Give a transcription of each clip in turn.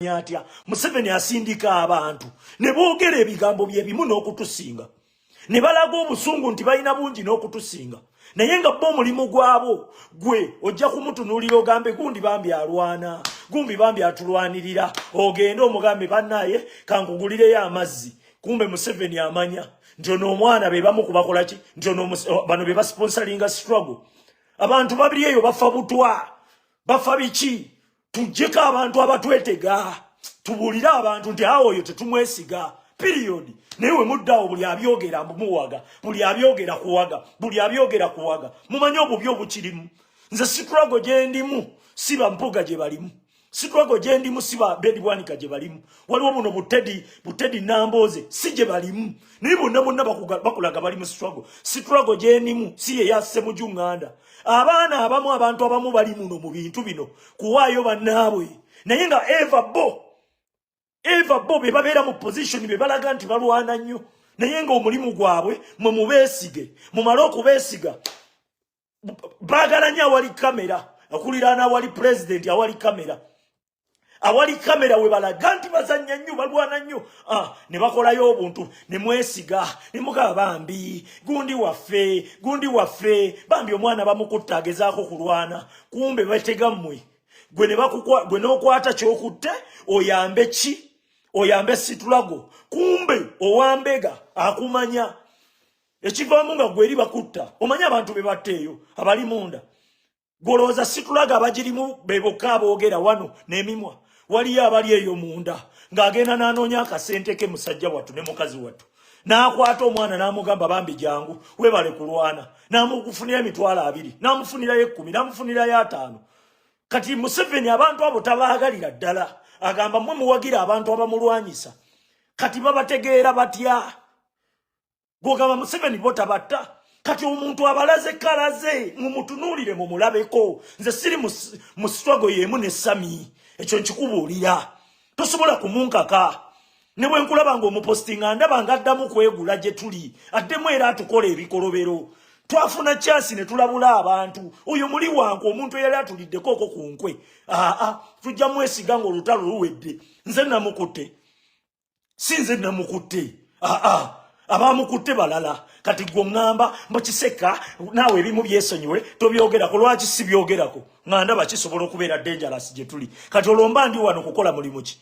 Atya Museveni asindika abantu ne boogera ebigambo bye bimu n'okutusinga, ne balaga obusungu nti balina bungi n'okutusinga, naye nga bo omulimu gwabo gwe ojja kumutunuulira ogambe, "Gundi bambi alwana, gumbi bambi atulwanirira," ogende omugambe, "Bannaye, kankugulireyo amazzi." Kumbe Museveni amanya nti ono omwana be bamu kubakola ki, nti ono bano be basponsoringa struggle. Abantu babiri eyo bafa butwa, bafa biki? Tuggyeko abantu abatwetega, tubuulire abantu nti awo oyo tetumwesiga, period. Naye we muddaawo, buli abyogera mbumuwaga, buli abyogera kuwaga, buli abyogera kuwaga. Mumanyi obubi obukirimu? Nze struggle gye ndimu siba Mpuga gye balimu, struggle gye ndimu siba Bedi Bwanika gye balimu. Waliwo buno butedi butedi Nambooze si gye balimu, naye bonna bonna bakulaga bali mu struggle. Struggle gye ndimu si ye ya Ssemujju Nganda. Abaana abamu, abantu abamu bali muno mu bintu bino kuwaayo bannaabwe, naye nga eva bo, eva bo be babeera mu position be balaga nti balwana nnyo, naye ng'omulimu gwabwe mwe mubeesige. Mumale okubeesiga, baagala nnyo awali kamera, okuliraana awali pulezidenti, awali kamera, awali kamera we balaga nti bazannya nnyo, balwana nnyo. Ah, ne bakolayo obuntu ne mwesiga ne mugaba, "Bambi gundi waffe, gundi waffe, bambi omwana bamukutta, agezaako kulwana." Kumbe batega mmwe. Gwe ne gwe n'okwata kyokutte oyambe ki? Oyambe struggle. Kumbe owambega akumanya ekivaamu nga gwe eri bakutta. Omanye abantu be batta eyo abali munda? Golowooza struggle abagirimu be bokka aboogera wano n'emimwa? Waliyo abali eyo munda ng'agenda n'anoonya akasente ke, musajja wattu ne mukazi wattu, n'akwata omwana n'amugamba, "Bambi jangu, weebale kulwana," n'amufunira 20,000, n'amufunirayo 10, n'amufunirayo 50. Kati Museveni abantu abo tabaagalira ddala. Agamba mwe muwagira abantu abamulwanyisa. Kati babategeera batya? Gwogamba Museveni bo tabatta. Kati omuntu abalaze kalaze, mumutunuulire, mumulabeko. Nze siri mu struggle y'emu ne Sami, ekyo nkikubuulira. Tosobola kumunkaka. Ne bwe nkulaba ng'omupostinga, ndaba nga addamu kwegula gye tuli, addemu era atukola ebikolobero. Twafuna chance ne tulabula abantu, oyo muli wanku, omuntu eyali atuliddeko okwo ku nkwe. Aa, tujja mwesiga ng'olutalo luwedde. Nze namukutte? Si nze namukutte. Aa, abamukutte balala. Kati gwe oŋŋamba mbukiseka naawe, ebimu byesonyiwe, tobyogerako. Lwaki si byogerako nga ndaba kisobola okubeera dangerous gye tuli? Kati olwo mba ndi wano kukola mulimu ki?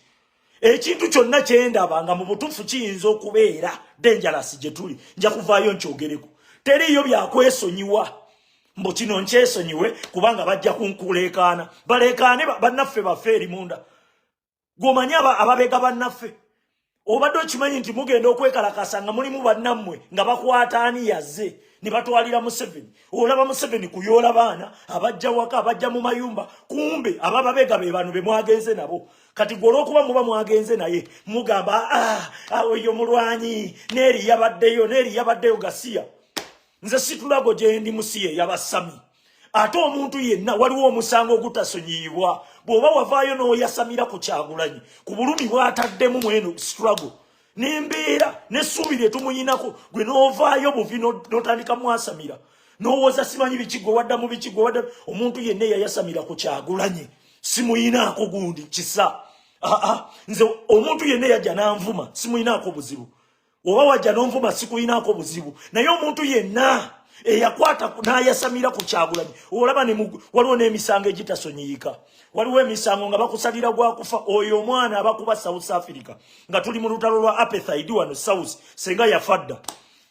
Ekintu kyonna kyendaba nga mu butuufu kiyinza okubeera dangerous gye tuli, nja kuvaayo nkyogereko. Teriiyo byakwesonyiwa mbu kino nkyesonyiwe kubanga bajja kunkuleekaana. Baleekaane bannaffe baffe eri munda. Gwomanyi ababega bannaffe? Obadde okimanyi nti mugenda okwekalakasa nga mulimu bannammwe nga bakwata ani yazze ne batwalira Museveni? Olaba Museveni kuyoola baana abajja waka, abajja mu mayumba, kumbe abababega be bano be mwagenze nabo. Kati gwe olwokuba muba mwagenze naye mugamba, "Ah, ah, oyo mulwanyi, neeri yabaddeyo, neeri yabaddeyo." Gasiya. Nze struggle gye ndi musiye yabasami. Ate omuntu yenna, waliwo omusango ogutasonyiyibwa. Bw'oba wavaayo n'oyasamira ku Kyagulanyi, ku bulumi bw'ataddemu mweno struggle n'embeera n'essuubi lye tumuyinako, gwe n'ovaayo buvi n'otandika mwasamira, n'owooza simanyi biki, gwe waddamu biki, gwe wadda. Omuntu yenna eyayasamira ku Kyagulanyi simuyinaako gundi kisa. Aa, nze omuntu yenna eyajja n'anvuma simuyinaako buzibu. Oba wajja n'onvuma, sikuyinaako buzibu. Naye omuntu yenna eyakwata n'ayasamira ku Kyagulanyi, olaba waliwo n'emisango egitasonyiyika. Waliwo emisango nga bakusalira gwa kufa. Oyo omwana abakuba South Africa nga tuli mu lutalo lwa apartheid wano South, senga yafa dda.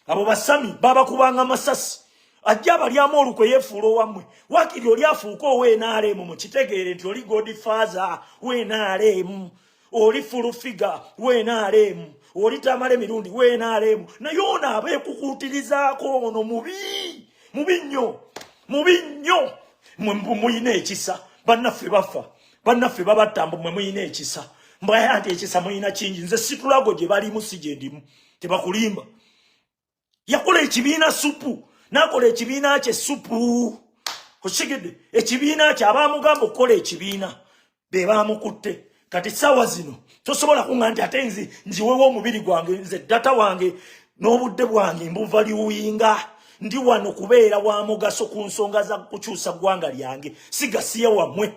Abo basami babakubanga masasi. Ajja abalyamu olukwe, yeefuula owammwe. Wakiri oli afuuka ow'NRM. Mukitegeere nti oli godfather w'NRM, oli full figure w'NRM, oli Tamala emirundi w'NRM, naye ono abeekukuutirizaako ono mubi, mubi nnyo, mubi nnyo. Mwe muyina ekisa, bannaffe bafa, bannaffe babatta, mbu mwe muyina ekisa. Mbwaya nti ekisa muyina kingi. Nze struggle gye balimu si gye ndimu, tebakulimba. Yakola ekibiina supu, n'akola ekibiina kye supu. Okitegedde? Ekibiina kye, abamugamba okukola ekibiina be bamukutte. Kati sawa zino tosobola kuŋŋa nti ate nzi nziwewo omubiri gwange. Nze data wange n'obudde bwange mbuvaluinga. Ndi wano kubeera wa mugaso ku nsonga za kukyusa ggwanga lyange, si gasiya wammwe.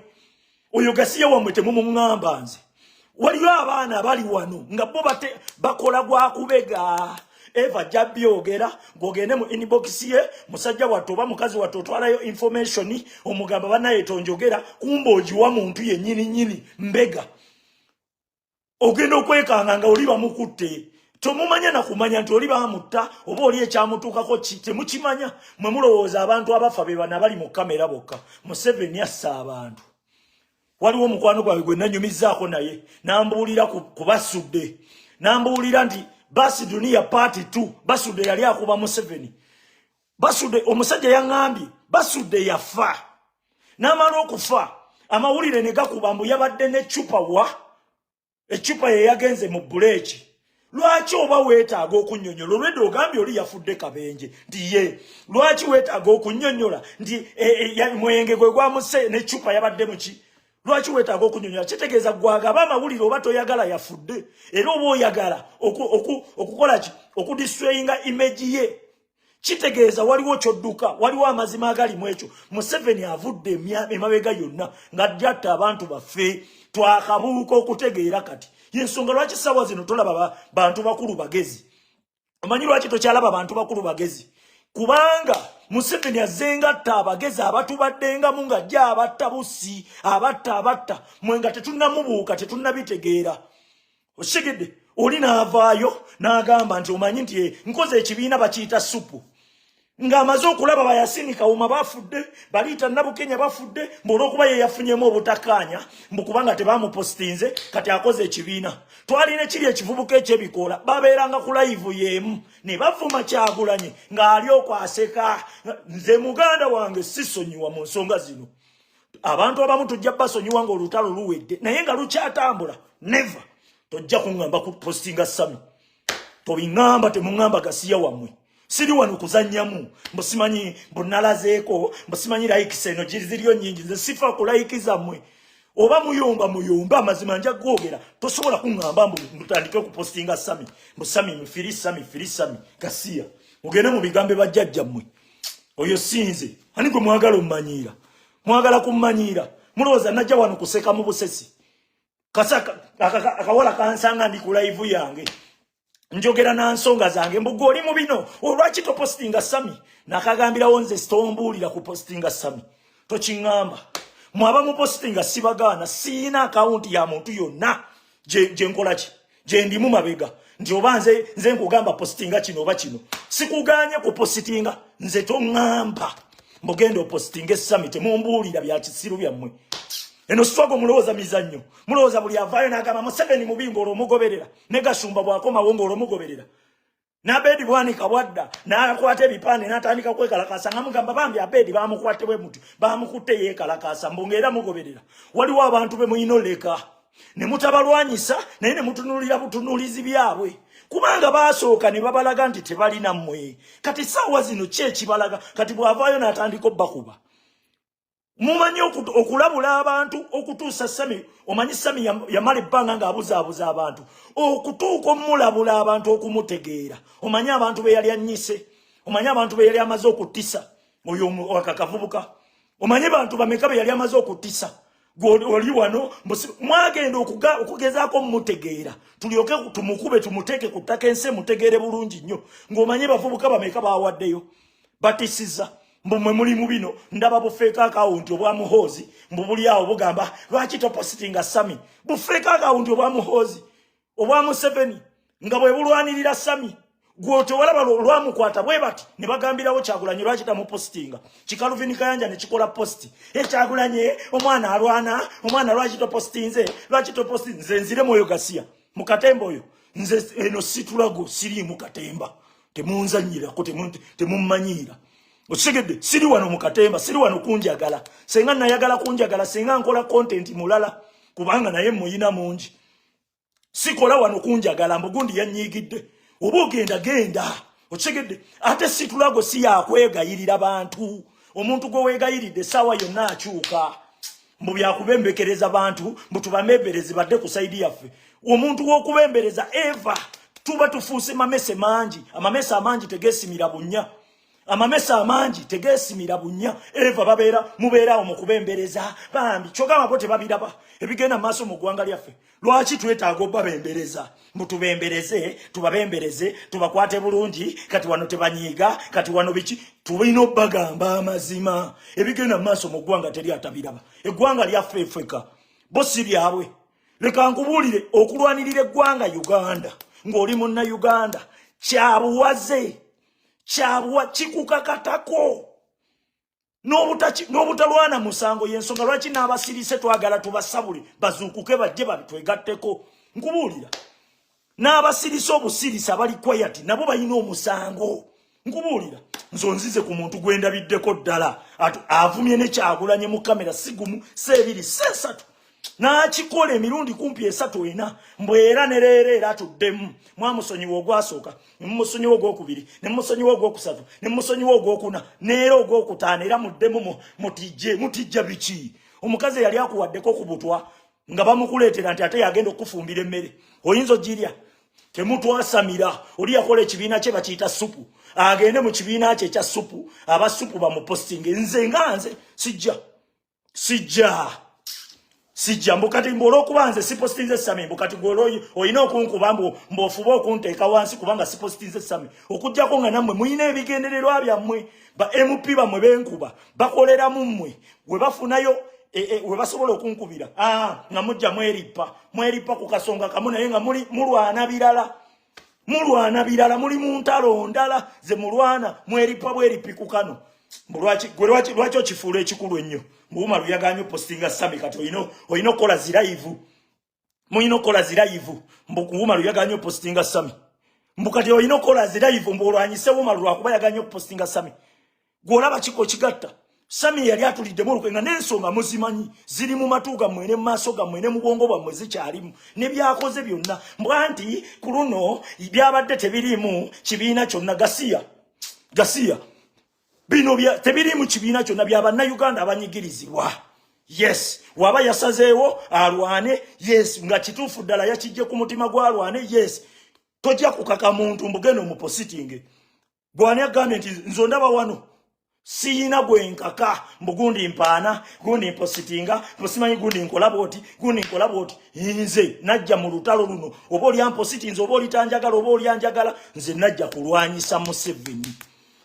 Oyo gasiya wammwe temumuŋŋamba nze. Waliyo abaana abali wano nga bo bakola gwa kubega. Eva ajja byogera, ng'ogende mu inbox ye musajja wattu oba mukazi wattu, otwalayo information, omugamba banaye tonjogera, kumba ogiwa muntu yennyini nnyini mbega. Ogenda okwekanga nga oli bamukutte, tomumanya nakumanya nti oli bamutta oba oli ekyamutuukako ki, temukimanya. Mwe mulowooza abantu abafa be bano abali mu kamera bokka. Museveni assa abantu. Waliwo omukwano gwange gwe nanyumizzaako naye, nambuulira ku Basudde, nambuulira nti Basi Duniya part 2, Basudde yali akuba Museveni. Basudde omusajja yaŋŋambye Basudde yafa, n'amala okufa amawulire ne gakuba mbu yabadde n'eccupa wa eccupa ye yagenze mu buleeki. Lwaki oba weetaaga okunnyonnyola? Olwedde ogambye oli yafudde kabenje nti ye, lwaki weetaaga okunnyonnyola nti mwenge gwe gwamuse n'eccupa yabadde muki? Lwaki weetaaga okunyonyola? Kitegeeza gwagaba amawulire oba toyagala yafudde, era oba oyagala okukola ki? Okudestroyinga image ye. Kitegeeza waliwo kyodduka, waliwo amazima agalimu ekyo. Museveni avudde emabega yonna ng'ajjatta abantu baffe, twakabuuka okutegeera. Kati yensonga lwaki ssaawa zino tolaba bantu bakulu bagezi. Omanyi lwaki tokyalaba bantu bakulu bagezi? Kubanga Museveni azzenga atta abagezi abatubaddengamu, ng'ajja abatta busi, abatta abatta mwe nga tetunnamubuuka, tetunnabitegeera. Okitegedde? Oli n'avaayo n'agamba nti omanyi nti nkoze ekibiina bakiyita supu, ng'amaze okulaba bayasini Kawuma bafudde, baliita Nabukenya bafudde, mbu olw'okuba ye yafunyemu obutakaanya, mbu kubanga tebamupositinze, kati akoze ekibiina. Twalina ekiri ekivubuka ekyebikoola, babeeranga ku live y'emu ne bavuma Kyagulanyi ng'ali okwaseka. Nze muganda wange sisonyiwa mu nsonga zino. Abantu abamu tujja basonyiwa ng'olutalo luwedde, naye nga lukyatambula, never. Tojja kuŋŋamba ku postinga Sami, tobiŋŋamba, temuŋŋamba gasiya wammwe. Siri wano kuzannyamu mbu simanyi, mbu nalazeeko, mbu simanyi likes eno ziriyo nnyingi. Nze sifa ku like zammwe. Oba muyomba muyombe, amazima nja googera. Tosobola kuŋŋamba mbu mutandike kupostinga Sami, mbu Sami mufiri, Sami firi, Sami gasiya. Mugende mu bigambo bajjajjammwe. Oyo sinze. Ani gwe mwagala ommanyiira? Mwagala kummanyiira? Mulowooza najja wano kuseka mu busesi? Kasa akawala kansanga ndi ku live yange njogera na nsonga zange, mbuga oli mu bino, olwaki topositinga Sami? Nakagambirawo nze sitombuulira ku positinga Sami, tokiŋŋamba. Mwaba mupositinga sibagaana, siina akawunti ya muntu yonna gye nkola ki, gye ndimu mabega nti oba nze nkugamba positinga kino oba kino. Sikuganye kupositinga, nze toŋŋamba mbugenda opositinga essami. Temumbuulira bya kisiru byammwe. Eno struggle mulowooza mizannyo? Mulowooza buli avaayo n'agamba Museveni mubi ng'olwomugoberera, ne Gashumba bw'akomawo ng'olwomugoberera, n'Abedi Bwanika bwadda n'akwata ebipande n'atandika kwekalakaasa nga mugamba bambi Abedi bamukwate bwe muti, bamukutte yeekalakaasa, mbu ng'era mugoberera. Waliwo abantu be muyina oleka ne mutabalwanyisa, naye ne mutunuulira butunuulizi byabwe, kubanga baasooka ne babalaga nti tebalina mmwe. Kati saawa zino ki ekibalaga? Kati bw'avaayo n'atandika obbakuba, mumanyi okulabula abantu okutuusa Sami. Omanyi Sami yamala ebbanga ng'abuzaabuza abantu okutuuka omulabula abantu okumutegeera. Omanyi abantu be yali annyise, omanyi abantu be yali amaze okuttisa oyo akakavubuka, omanyi bantu bameka be yali amaze okuttisa? Gwe oli wano mwagenda okugezaako mumutegeera, tulyoke tumukube, tumuteeke ku ttaka, ensi emutegeere bulungi nnyo. Ng'omanyi bavubuka bameka bawaddeyo batisiza mbu mwe muli mu bino? Ndaba bu fake account obwa Muhoozi, mbu buli awo bugamba lwaki topositinga Sami. Bu fake account obwa Muhoozi, obwa Museveni, nga bwe bulwanirira Sami. Gwe tewalaba lwamukwata bwe bati ne bagambirawo Kyagulanyi lwaki tamupositinga? Kikaluvini Kayanja ne kikola post, e Kyagulanyi omwana alwana, omwana lwaki topositinze, lwaki topositinze? Nze nzire mwoyo gasiya mu katemba oyo. Nze eno situlago, siriimu katemba, temunzanyirako, temummanyiira. Okitegedde? Siri wano mu katemba, siri wano kunjagala. Senga nayagala kunjagala, senga nkola content mulala, kubanga naye muyina mungi. Sikola wano kunjagala mbugundi yanyiigidde oba ogenda genda. Okitegedde? Ate situlago si yakwegayirira bantu. Omuntu gwe weegayiridde essaawa yonna akyuka. Mbu byakubembekereza bantu, mbu tubamemberezi badde ku side yaffe. Omuntu w'okubembereza eva tuba tufuuse mamese mangi. Amamese amangi tegesimira bunnya. Amamesa amangi tegeesimira bunnya. Eva babeera mubeeraawo mu kubembereza bambi, kyogamba bo tebabiraba ebigenda mu maaso mu ggwanga lyaffe. Lwaki twetaaga obabembereza? Mbu tubembereze, tubabembereze, tubakwate bulungi, kati wano tebanyiiga, kati wano biki? Tulina obbagamba amazima. Ebigenda mu maaso mu ggwanga teri atabiraba. Eggwanga lyaffe efeka, bo si byabwe. Leka nkubuulire, okulwanirira eggwanga Uganda ng'oli munna Uganda kyabuwaze, kyabuwa, kikukakatako n'obutalwana musango. Y'ensonga lwaki n'abasirise twagala tubasabule bazuukuke bajje babitwegatteko. Nkubuulira, n'abasirise obusirise abali quiet nabo balina omusango. Nkubuulira, nze onzize ku muntu gwendabiddeko ddala avumye ne Kyagulanye mu kamera, si gumu, si ebiri, si esatu, n'akikola emirundi kumpi esatu, ena, mbwera ne leero era atuddemu. Mwamusonyiwa ogwasooka, ne mumusonyiwa ogwokubiri, ne mumusonyiwa ogwokusatu, ne mumusonyiwa ogwokuna, neera ogwokutaano, era muddemu mutijje. Mutijja biki? Omukazi eyali akuwaddeko ku butwa nga bamukuleetera nti ate yagenda okufumbira emmere, oyinza ogirya? Temutwasamira. Oli yakola ekibiina kye bakiyita supu, agende mu kibiina kye ekya supu, aba supu bamupostinge. Nze nga nze sijja, sijja, sijja. Mbu kati mbu olwokuba nze sipostinze Sami, mbu kati gwe olina okunkuba, mbu mbuofuba okunteeka wansi kubanga sipostinze Sami, okugjako nga nammwe mulina ebigendererwa byammwe. Ba MP bammwe benkuba bakoleramu mmwe, we bafunayo we basobola okunkubira, nga mujja mwerippa, mwerippa ku kasonga kamu, naye nga muli mulwana birala, mulwana birala, muli mu ntalo ndala ze mulwana, mwerippa bwerippi ku kano. Lwaki gwe, lwaki okifuula ekikulu ennyo? Mbuuma luyaganya opostinga Sami, kati olina okukola zi live, mulina okukola zi live. Mbu Wuma luyaganya opostinga Sami, mbu kati olina okukola zi live, mbu olwanyise Wuma lwakuba yaganya okupostinga Sami. Gwolaba kiko kigatta Sami yali atuliddemu olukwe nga n'ensonga muzimanyi, ziri mu matu gammwe ne mu maaso gammwe ne mu bwongo bwammwe zikyalimu ne byakoze byonna. Mbwa nti ku luno byabadde tebiriimu kibiina kyonna. Gasiya, gasiya, bino tebiriimu kibiina kyonna, bya Bannayuganda abanyigirizibwa. Yes, waba yasazeewo alwane, yes, nga kituufu ddala yakijje ku mutima gw'alwane, yes. Tojja kukaka muntu mbugenda omupositinge. Gwani agambye nti nze ondaba wano siyina gwenkaka mbu gundi mpaana, gundi mpositinga, mbusimanyi gundi nkola bwoti, gundi nkola bwoti? Nze najja mu lutalo luno, oba olya mpositinze, oba olitanjagala, oba olyanjagala, nze najja kulwanyisa Museveni.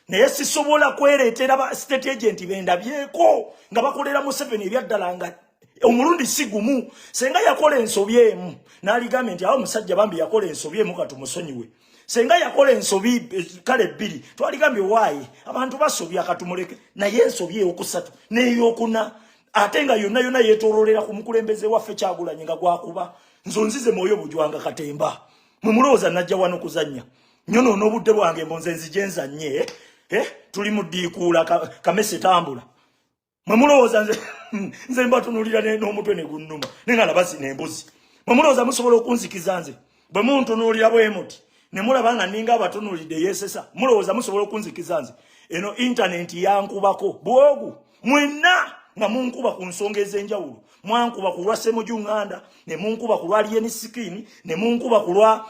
Naye sisobola kwereetera ba state agent bendabyeko nga bakolera Museveni ebyaddala nga omulundi si gumu. Senga yakola ensobi emu n'aligambye nti awo omusajja bambi yakola ensobi emu, katumusonyiwe. Senga yakola ensobi kale bbiri, twaligambye waayi abantu basobya, katumuleke. Naye ensobi eyokusatu n'eyokuna, ate nga yonna yonna yeetooloolera ku mukulembeze waffe Kyagulanye nga gwakuba, nzo nzize mwoyo bujwanga katemba. Mwe mulowooza najja wano kuzannya nyonoona obudde bwange? Mbu nze nzije nzanye, eh? Tuli mu ddiikuula kamese tambula. Mwe mulowooza nze mbatunulira n'omutwe ne gunnuma naye nga laba zino embuzi. Mwe mulowooza musobola okunzikiza nze? Bwe muntunuulira bwe muti ne mulaba nga ninga abatunuulidde yeesesa, mulowooza musobola okunzikiza nze? Eno intaneti yankubako bwogu mwenna nga munkuba ku nsonga ez'enjawulo. Mwankuba ku lwa Semuju Nganda, ne munkuba ku lwa Alien Skin, ne munkuba ku lwa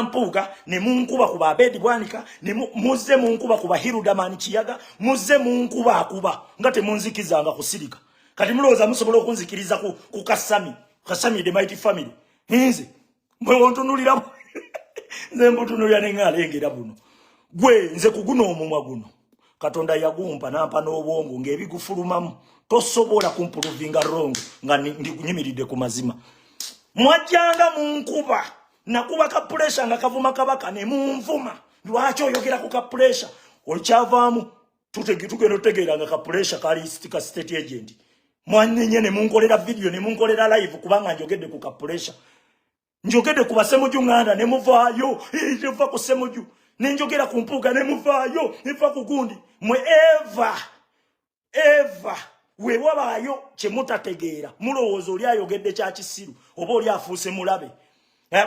Mpuuga, ne munkuba ku Babedi Bwanika, ne muzze munkuba ku Bahirudaman Kiyaga, muzze munkuba akuba nga temunzikizanga kusirika. Kati mulowooza musobola okunzikiriza ku Kasami, Kasami the mighty family? Nze mwe wontunulira, nze mbutunulira ne ngaalengera buno. Gwe nze kuguno omumwa guno Katonda yagumpa nampa n'obwongo ng'ebigufulumamu tosobola kumprovinga wrong nga ndinyimiridde ku mazima. Mwajjanga munkuba, nakuba ka pressure nga kavuma kabaka ne munvuma, lwaki oyogera ku ka pressure? Okyavaamu tugenda otegeera nga ka pressure kali ka state agent. Mwanenye ne munkolera video ne munkolera live kubanga njogedde ku ka pressure. Njogedde ku Basemuju Nganda ne muvaayo, nva ku Semuju, ne njogera ku Mpuuga ne muvaayo, nva ku gundi. Mwe eva eva we wabaayo kye mutategeera, mulowooza oli ayogedde kya kisiru oba oli afuuse mulabe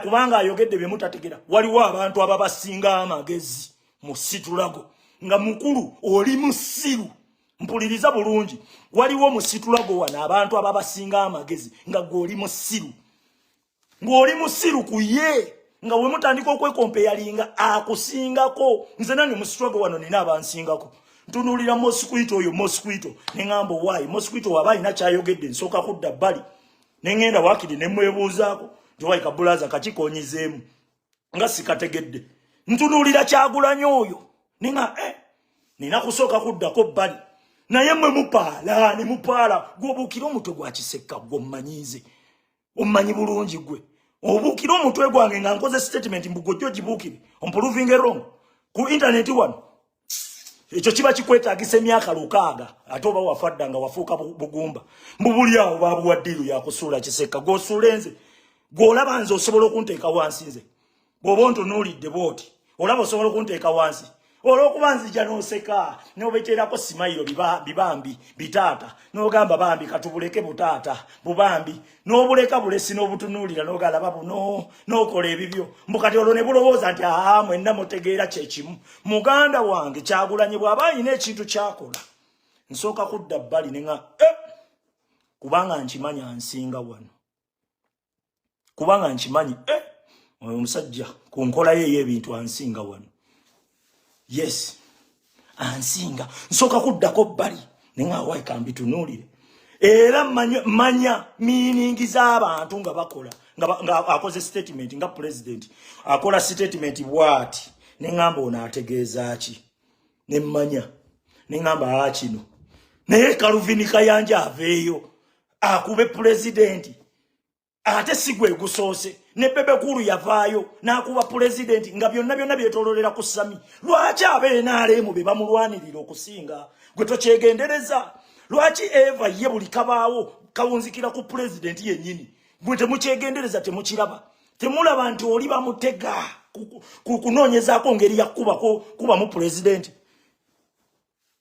kubanga ayogedde bye mutategeera. Waliwo abantu ababasinga amagezi mu situlago nga mukulu oli musiru. Mpuliriza bulungi, waliwo mu situlago wano abantu ababasinga amagezi nga gwe oli musiru, ng'oli musiru ku ye. Nga we mutandika okwekompeyalinga akusingako. Nze nange mu struggle wano nina abansingako. Ntunuulira Mosquito oyo, Mosquito, ne ŋŋamba, "Owaayi Mosquito waba alina kyayogedde, nsooka kudda bbali ne ŋŋenda waakiri ne mwebuuzaako nti, 'Waayi kabulaza, kakikonyizeemu nga sikategedde.'" Ntunuulira Kyagulanyi oyo ninga nina kusooka kuddako bbali. Naye mmwe mupaala ne mupaala. Gweobuukira omutwe gwa Kisekka, gwe ommanyiize, ommanyi bulungi. Gwe obuukire omutwe gwange nga nkoze statement, mbu gwojja ogibuukire omprovinge wrong ku internet wano. Ekyo kiba kikwetaagisa emyaka 600, ate oba wafa dda nga wafuuka bugumba. Mbu buli awo babuwa deal yakusuula Kisekka. Gwosuula nze, gwolaba nze osobola okunteeka wansi? Nze bw'oba ontunuulidde bwoti, olaba osobola okunteeka wansi? Olw'okuba nzija n'oseka n'obeteerako smile, bibambi bitaata, n'ogamba, "Bambi katubuleke butaata bubambi," n'obuleka bulesi n'obutunuulira n'ogalaba buno n'okola ebibyo. Mbu kati olwo ne bulowooza nti aa, mwenna mutegeera kyekimu. Muganda wange Kyagulanyi bw'aba alina ekintu kyakola, nsooka kudda bbali ne nga kubanga nkimanyi ansinga wano, kubanga nkimanyi oyo omusajja ku nkola ye ey'ebintu ansinga wano. Yes, ansinga. Nsooka kuddako bbali nenga wayi kambitunuulire. Era manya meaning z'abantu nga bakola nga akoze statement, nga president akola statement bwati, neŋŋamba, "Ono ategeeza ki?" Nemmanya, neŋŋamba, "Aa, kino." Naye Kaluvini Kayanja aveeyo akube pulezidenti, ate si gwe gusoose. Ne Bebe Cool yavaayo n'akuba pulezidenti, nga byonna byonna byetololera ku Sami. Lwaki ab'NRM be bamulwanirira okusinga gwe? Tokyegendereza lwaki eva ye buli kabaawo kawunzikira ku pulezidenti yennyini? Gwe temukyegendereza, temukiraba, temulaba nti oli bamutega kunoonyezaako ngeri ya kubamu pulezidenti.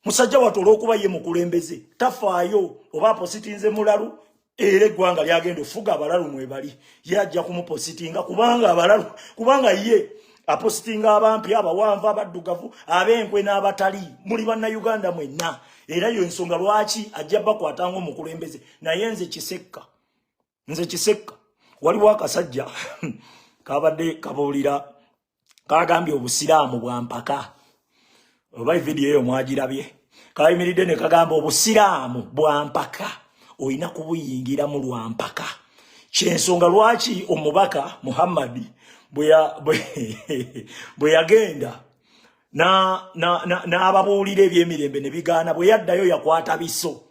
Musajja wattu, olw'okuba ye mukulembeze, tafaayo oba apositinze mulalu. Era eggwanga lyagenda ofuga abalalu mwebali, ye ajja kumupositinga kubanga abalalu, kubanga ye apositinga abampi, abawanvu, abaddugavu, ab'enkwe n'abatali. Muli Bannayuganda mwenna. Era yo ensonga lwaki ajja bakwatanga omukulembeze. Naye nze Kisekka, nze Kisekka, waliwo akasajja kabadde kabuulira, kagambye obusiraamu bwa mpaka. Oba vidiyo eyo mwagirabye? Kayimiridde ne kagamba obusiraamu bwa mpaka, olina kubuyingiramu lwa mpaka. Kyensonga lwaki omubaka Muhammadi bwe yagenda n'ababuulira ebyemirembe ne bigaana, bwe yaddayo yakwata biso.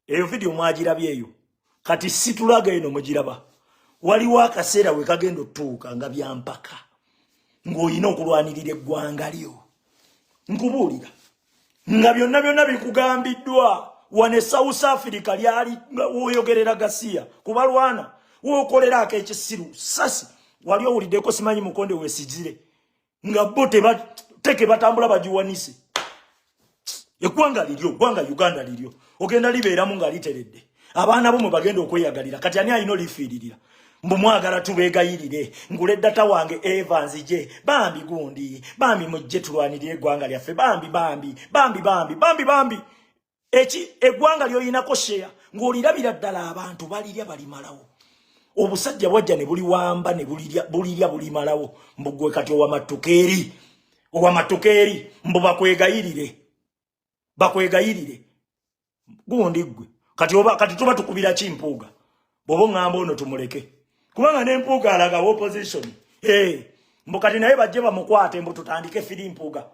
Eyo vidiyo mwagirabye eyo? Kati situlaga eno mugiraba. Waliwo akaseera we kagenda otutuuka nga byampaka, ng'olina okulwanirira eggwanga lyo. Nkubuulira nga byonna byonna bikugambiddwa wano e South Africa, lyali woyogerera gasiya kubalwana wokolera ak'ekisiru sasi. Wali owuliddeko simanyi mukonde wesigire nga bo teke batambula bagiwanise eggwanga liryo? Eggwanga Uganda liryo, ogenda libeeramu nga literedde, abaana bo mwe bagenda okweyagalira. Kati ani alina olifiiririra? Mbu mwagala tubeegayirire, ngule data wange eva nzije, bambi gundi, bambi mujje tulwanirire eggwanga lyaffe, bambi bambi bambi bambi bambi bambi. Eki eggwanga lyoyinako share ng'olirabira ddala abantu balirya balimalawo. Obusajja bwajja ne buliwamba ne bulirya, bulirya bulimalawo. Mbu gwe kati owamattuka eri, owamattuka eri, mbu bakwegayirire, bakwegayirire gundi ggwe. Kati oba kati tuba tukubira ki Mpuuga? Bw'oba oŋŋamba ono tumuleke, kubanga ne Mpuuga alaga opposition. Hey, mbu kati naye bajje bamukwate, mbu tutandike free Mpuuga.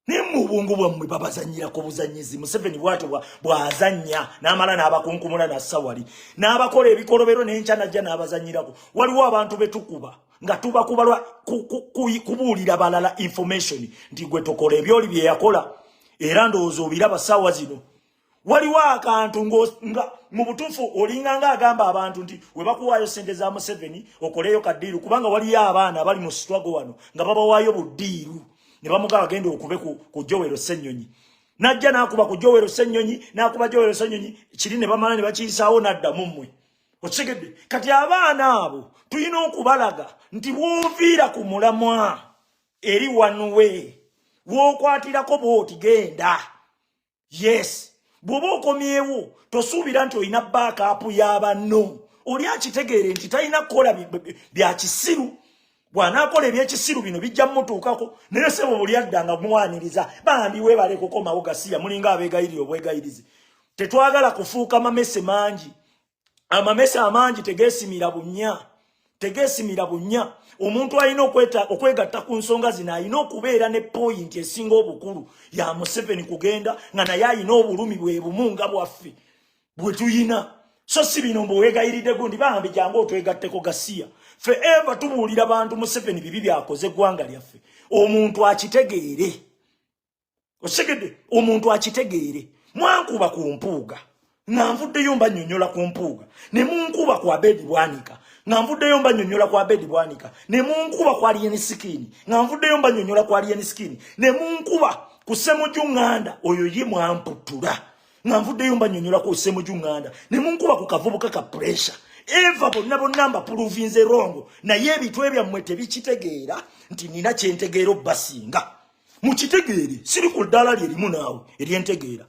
Naye mu obwongo bwammwe babazanyirako buzanyizi. Museveni bwatyo bw'azannya n'amala n'abakunkumula nassa wali n'abakola ebikolobero, n'enkya najja n'abazanyirako. Waliwo abantu betukuba nga tubakuba lwa kubuulira balala information nti gwe tokola ebyoli bye yakola. Era ndowooza obiraba ssaawa zino waliwo akantu nga mu butuufu olinga nga agamba abantu nti we bakuwaayo sente za Museveni okoleyo kadeal, kubanga waliyo abaana abali mu struggle wano nga babawaayo budeal ne bamugaba, agenda okube ku Joel Ssennyonyi. Najja n'akuba ku Joel Ssennyonyi, n'akuba Joel Ssennyonyi kiri ne bamala ne bakiyisaawo n'addamu. Mmwe okitegedde? Kati abaana abo tulina okubalaga nti bw'oviira ku mulamwa eri wanuwe w'okwatirako bw'oti genda. Yes, bw'oba okomyewo tosuubira nti olina backup y'abanno. Oli akitegeere nti talina kukola bya kisiru. Bw'anaakola ebyekisiru bino bijja mumutuukako. Naye sebo buli adda nga mwaniriza, bambi weebale kukomawo, gasiya mulinga abeegayirira obwegayirizi. Tetwagala kufuuka mamese mangi. Amamese amangi tegeesimira bunnya, tegeesimira bunnya. Omuntu alina okwegatta ku nsonga zino alina okubeera ne poyinti esinga obukulu ya Museveni kugenda nga naye alina obulumi bwe bumu nga bwaffe bwe tuyina, so si bino mbu weegayiridde gundi, bambi jangu otwegatteko, gasiya. Fe eva tubuulira bantu Museveni bibi byakoze eggwanga lyaffe, omuntu akitegeere. Osegedde, omuntu akitegeere. Mwankuba ku Mpuuga nga nvuddeyo mbanyonyola ku Mpuuga, ne munkuba ku Abedi Bwanika nga nvuddeyo mbanyonyola ku Abedi Bwanika, ne munkuba ku Alien Skin nga nvuddeyo mbanyonyola ku Alien Skin, ne munkuba ku Semuju Nganda oyo ye mwamputula nga nvuddeyo mbanyonyola ku Semuju Nganda, ne munkuba ku kavubuka ka Pressure. Eva bonna bonna mbaprovinze wrong, naye ebitwe byammwe tebikitegeera nti nina kyentegeera obbasinga. Mukitegeere, siri ku ddaala lye limu naawe eryentegeera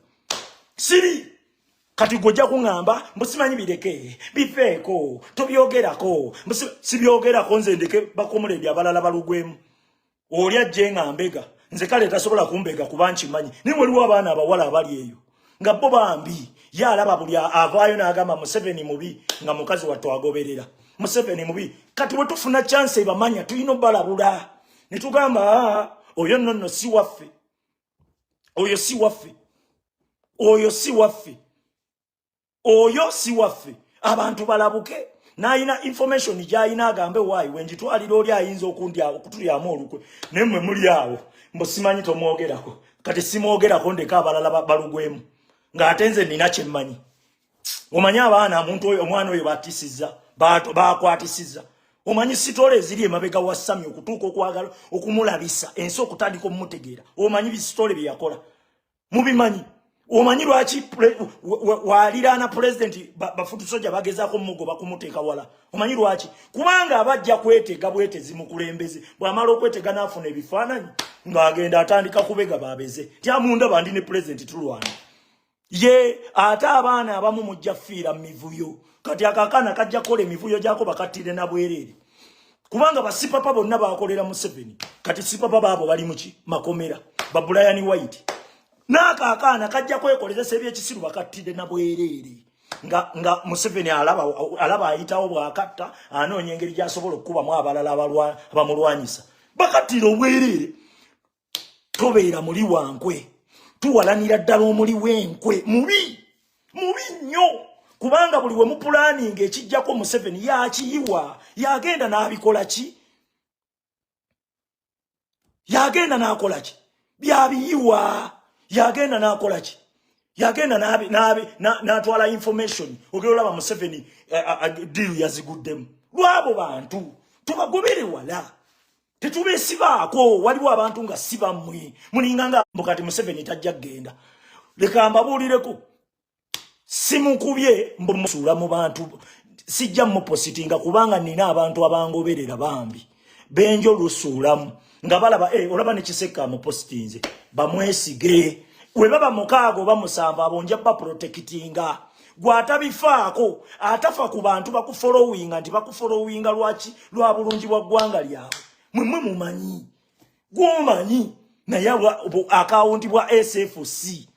siri. Kati gwe ojja kuŋŋamba mbu simanyi, bireke, bifeeko, tobyogerako. Sibyogerako nze, ndeke bakomuleedi abalala balugwemu. Oli ajje nga mbega nze, kale tasobola kumbega kuba nkimanyi. Naye waliwo abaana abawala abali eyo nga bo bambi ye alaba buli avaayo n'agamba Museveni mubi, nga mukazi wattu agoberera Museveni mubi. Kati bwe tufuna chance ebamanya, tulina obalabula ne tugamba, oyo nno nno si waffe, oyo si waffe, oyo si waffe, oyo si waffe." Abantu balabuke. N'ayina information gy'ayina agambe, "Waayi wenjitwalira oli ayinza okundya okutulyamu olukwe." Naye mmwe muli awo mbu simanyi, tomwogerako. Kati simwogerako, ndeka abalala balugwemu ng'ate nze nina kyemmanyi. Omanyi abaana, omuntu oyo, omwana oyo batisizza, bakwatisizza. Omanyi story eziri emabega wa Sami okutuuka okwagala okumulabisa ensi, okutandika omumutegeera? Omanyi bi story bye yakola? Mubimanyi? Omanyi lwaki waliraana pulezidenti bafutusoja bagezaako mumugoba kumuteeka wala? Omanyi lwaki? Kubanga abajja kwetega bwetezi mukulembeze. Bw'amala okwetega n'afuna ebifaananyi ng'agenda atandika kubega babeze tyamunda bandi ne pulezidenti tulwana ye. Ate abaana abamu mujja fiira mu mivuyo. Kati akakaana kajja kukola emivuyo gyako bakattire na bwereere, kubanga basipapa bonna bakolera Museveni. Kati sipapa baabo bali muki makomera, ba Brian White n'ako akaana kajja kwekolezesa ebyekisiru bakattire na bwereere, nga Museveni alaba, alaba ayitawo bwakatta anoonya engeri gy'asobola okukubamu abalala abamulwanyisa, bakattire obwereere. Tobeera muli wankwe. Tuwalanira ddala omuli w'enkwe mubi, mubi nnyo, kubanga buli we muplanninga ekijjako Museveni yakiyiwa, yagenda n'abikola ki, yagenda n'akola ki, byabiyiwa, yagenda n'akola ki, yagenda n'atwala information. Ogenda olaba Museveni deal yaziguddemu lwabo bantu. Tubagobere wala, tetubeesibaako. Waliwo abantu nga si bammwe, mulinga nga mbu kati Museveni tajja kgenda. Leka mbabuulireko, simukubye mbu musuula mu bantu. Sijja mupositinga kubanga nina abantu abangoberera bambi benjo lusuulamu nga balaba olaba nekisekka amupositinze, bamwesige. We baba 6 oba 7, abo nja baprotectinga. Gwatabifaako, atafa ku bantu bakufollowinga nti bakufollowinga lwaki? Lwa bulungi bwa ggwanga lyabwe. Mwemwe mumanyi gwomanyi, naye akawunti bwa SFC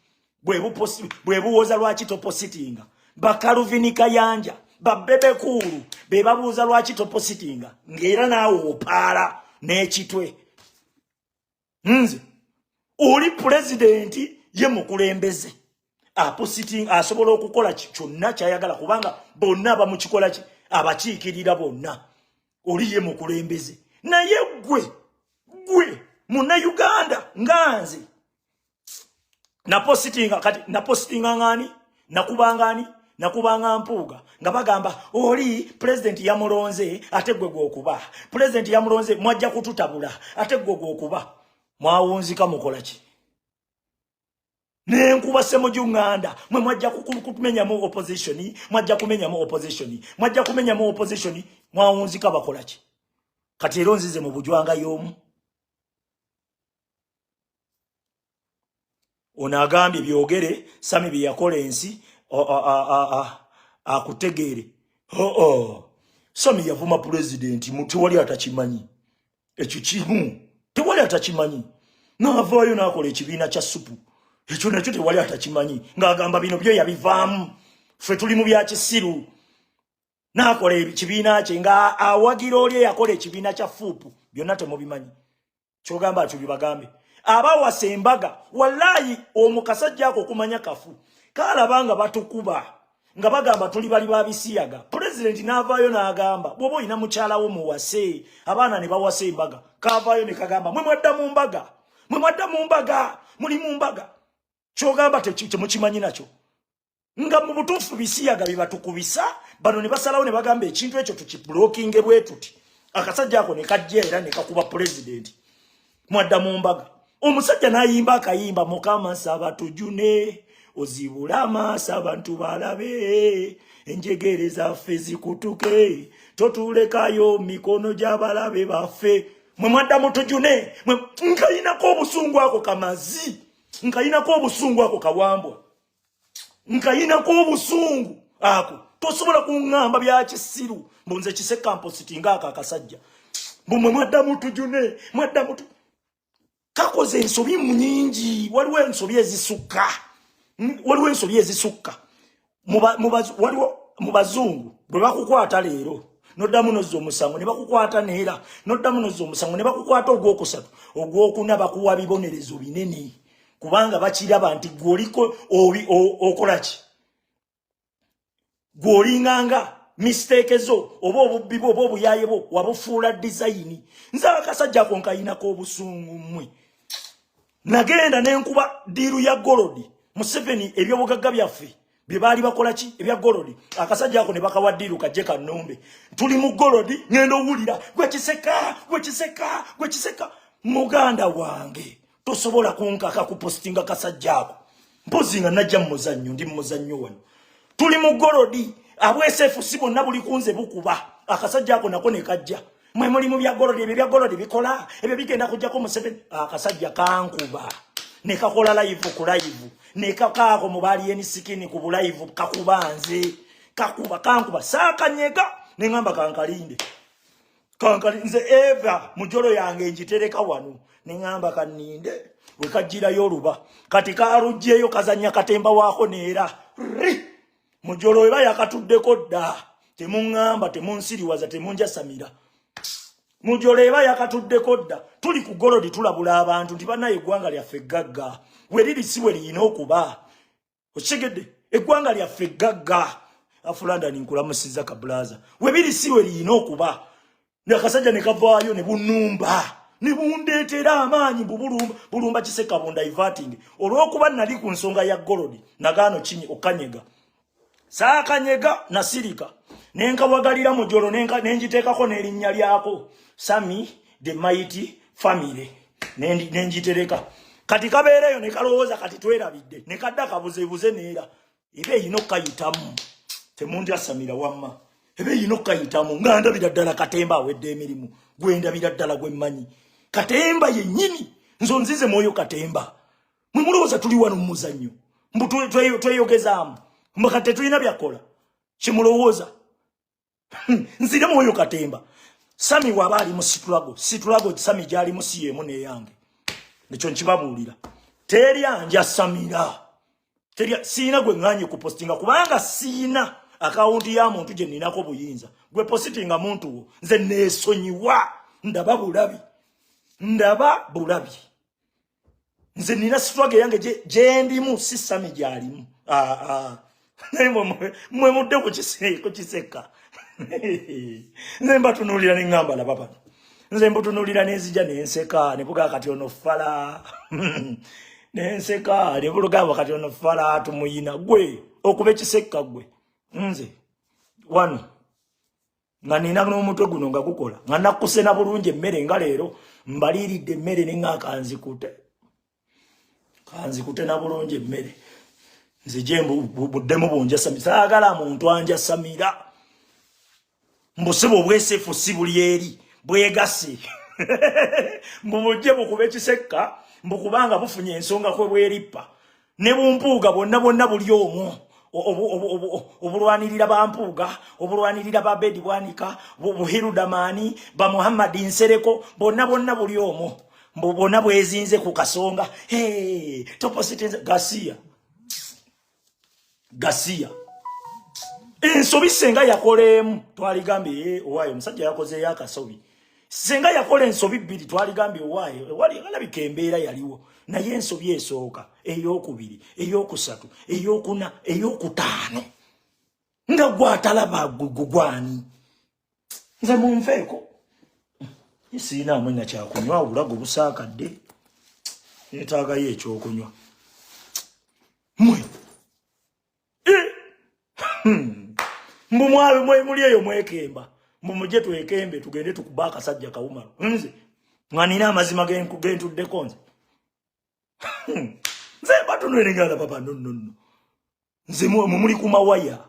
bwe buwoza lwaki topositinga. Bakaluvini Kayanja, babebekuulu be babuuza lwaki topositinga, ng'era naawe opaala n'ekitwe. Nze oli pulezidenti ye mukulembeze apositing asobola okukola kyonna kyayagala, kubanga bonna bamukikola ki abakiikirira bonna. Oli ye mukulembeze, naye gwe, gwe Munnayuganda nga nze napositinga. Kati napositinga ngani? Nakubanga ani? Nakubanga Mpuuga nga bagamba oli pulezidenti yamulonze, ate gwe gwokuba pulezidenti yamulonze, mwajja kututabula, ate gwe gwokuba. Mwawunzika mukola ki? Nenkuba Semuju Nganda, mwe mwajja kumenyamu opposition, mwajja kumenyamu opposition, mwajja kumenyamu opposition. Mwawunzika bakola ki? Kati era onzize mu bujwanga y'omu. Ono agambye byogere Sami bye yakola ensi akutegeere. Oo, Sami yavuma pulezidenti, tewali atakimanyi. Ekyo kimu tewali atakimanyi. N'avaayo n'akola ekibiina kya supu, ekyo nakyo tewali atakimanyi, ng'agamba bino byo yabivaamu, ffe tuli mu bya kisiru. N'akola ekibiina kye nga awagira oli eyakola ekibiina kya fuupu. Byonna temubimanyi. Kyogamba atyo bibagambe abawasa embaga. Wallayi, omukasajja ako okumanya kafu kalaba nga batukuba nga bagamba tuli bali babisiyaga. Pulezidenti n'avaayo n'agamba bw'oba olina mukyalawo muwase, abaana ne bawasa embaga. Kavaayo ne kagamba mwe mwadda mu mbaga, mwe mwadda mu mbaga, muli mu mbaga. Kyogamba temukimanyi nakyo nga mu butuufu bisiyaga bye batukubisa bano. Ne basalawo ne bagamba ekintu ekyo tukiblockinge bwe tuti. Akasajja ako ne kajja era ne kakuba pulezidenti, mwadda mu mbaga. Omusajja n'ayimba akayimba, "Mukama nsaba tujune, ozibule amaaso abantu balabe, enjegere zaffe zikutuke, totulekayo mikono gy'abalabe baffe." Mwe mwadda mutujune. Nkayinako obusungu ako kamazi, nkayinako obusungu ako kawambwa, nkayinako obusungu ako. Tosobola kuŋŋamba bya kisiru mbu nze Kiseka mpositinga ako akasajja, mbu mwe mwadda mutujune, mwadda mutu. Kakoze ensobi nyingi. Waliwo ensobi ezisukka, waliwo ensobi ezisukka. Waliwo mu bazungu bwe bakukwata leero noddamu nozza omusango, ne bakukwata neera noddamu nozza omusango, ne bakukwata ogwokusatu, ogwokuna, bakuwa bibonerezo binene kubanga bakiraba nti gwe oliko okola ki, gwe olinganga mistake zo oba obubbi bwo oba obuyaye bwo wabufuula design. Nze akasajja ako nkayinako obusungu. Mmwe nagenda nenkuba deal ya gold. Museveni ebyobugagga byaffe bye baali bakola ki ebya gold, akasajja ako ne bakawa deal kajje kanumbe. Tuli mu gold, ngenda owulira gwe Kiseka, gwe Kiseka, gwe Kiseka. Muganda wange, tosobola kunkaka kupositinga kasajja ako, mpozi nga najja mu muzannyo. Ndi mu muzannyo wano, tuli mu gold, abwesefu si bonna buli kunze bukuba. Akasajja ako nako ne kajja, mwe muli mu bya gold, ebyo bya gold bikola ebyo bigenda kujjako Museveni. Akasajja kankuba ne kakola live ku live ne kakaako mu bali enisikini ku bulive, kakuba nze, kakuba, kankuba, saakanyega ne ŋŋamba kankalinde, kankali nze eva mujolo yange njitereka wano. Ne ŋŋamba kanninde we kajjirayo oluba. Kati kaluggyeyo kazannya katemba waako neera ri mujolo eba yakatuddeko dda. Temuŋŋamba, temunsiriwaza, temunjasamira. Mujolo eba yakatuddeko dda. Tuli ku gold, tulabula abantu nti bannaye eggwanga lyaffe eggagga we liri si bwe liyina okuba. Okitegedde? Eggwanga lyaffe eggagga, afulandani nkulamusiza kabulaza, we biri si we liyina okuba. Akasajja ne kavaayo ne bunumba ne bundeetera amaanyi mbu bulumba, bulumba Kiseka, bundiverting. Olw'okuba nali ku nsonga ya gold, nagaano kinyi okanyega, saakanyega, nasirika nenkawagalira mujolo, nenjiteekako n'erinnya lyako, Sami the Mighty Family, nenjitereka. Kati kabeereyo ne kalowooza kati twerabidde, ne kadda kabuzebuze neera eba eyina okukayitamu. Temunjasamira wamma, eba eyina okukayitamu nga ndabira ddala katemba awedde emirimu. Gwendabira ddala gwemmanyi katemba yennyini, nzo nzize mwoyo katemba. Mwe mulowooza tuli wano mu muzannyo, mbu tweyogezaamu, mbu kati tetulina byakola kimulowooza. Nzire mwoyo katemba. Sami waba ali mu struggle, struggle Sami gyali mu si yemu neyange, ekyo nkibabuulira. Teri anjasamira, teri. Siina gwe ŋŋanye kupositinga kubanga siina akawunti ya muntu gye nninako buyinza. Gwe positinga muntu wo, nze neesonyiwa. Ndaba bulabi, ndaba bulabi. Nze nina struggle yange gyendimu, si Sami gyalimu. Ah, ah. Naye mwe mudde ku Kiseka. Nze mbatunuulira ne ŋŋamba laba bano. Nze mbutunuulira nenzija nenseka ne bugaa kati ono fala, nenseka ne bulugamba kati ono fala tumuyina. Gwe okuba ekiseka gwe, nze wano nga nina n'omutwe guno nga gukola nga nakkusena bulungi emmere, nga leero mbaliiridde emmere neŋŋa kanzikute, kanzikute na bulungi emmere, nzije buddemu bunjasamira. Saagala muntu anjasamira mbusiba obwesefu si buli eri bwegase mbu bujje bukuba ekisekka, mbu kubanga bufunye ensonga kwe bwerippa ne bumpuuga bwonna bwonna buli omwo. Obulwanirira bampuuga, obulwanirira ba Bedi Bwanika, Buhirudamaani, ba Muhammadi Nsereko, bonna bonna buli omwo, mbu bonna bwezinze ku kasonga. Hey, topositinze gasiya gasiya. Ensobi senga yakola emu, twaligambye, "Eh, owaaye omusajja yakozeeyo akasobi." Senga yakola ensobi bbiri, twaligambye, "Owaaye wali alabika embeera yaliwo." Naye ensobi esooka, eyokubiri, eyokusatu, eyokuna, eyokutaano, nga gwatalaba gugwani. Nze munveeko, sirinaamu ena kyakunywa. Obulago busaakadde, neetaagayo ekyokunywa. Mwe mbu mwe muli eyo mwekemba, mbu mujje twekembe, tugende tukuba akasajja kawumalo. Nze nga nina amazima gentuddeko. Nze batunwerengala papa. No, no, no, nze mwe muli ku mawaya.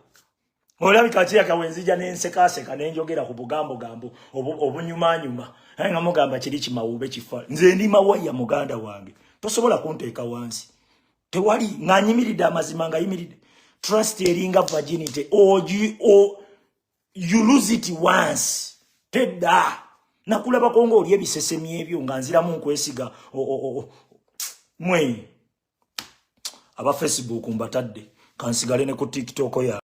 Olabika kiyaka wenzija nensekaseka nenjogera ku bugambogambo obunyumanyuma, naye nga mugamba kiri kimawube kifa. Nze ndi mawaya, muganda wange, tosobola kunteeka wansi, tewali. Nga nyimiridde amazima, nga yimiridde. Trust eringa virginity, ogi o you lose it once, tedda. Nakulabako ngaoli ebisesemi ebyo, nga nziramu nkwesiga. Mwe aba Facebook mbatadde, kansigale ne ku TikTok yange.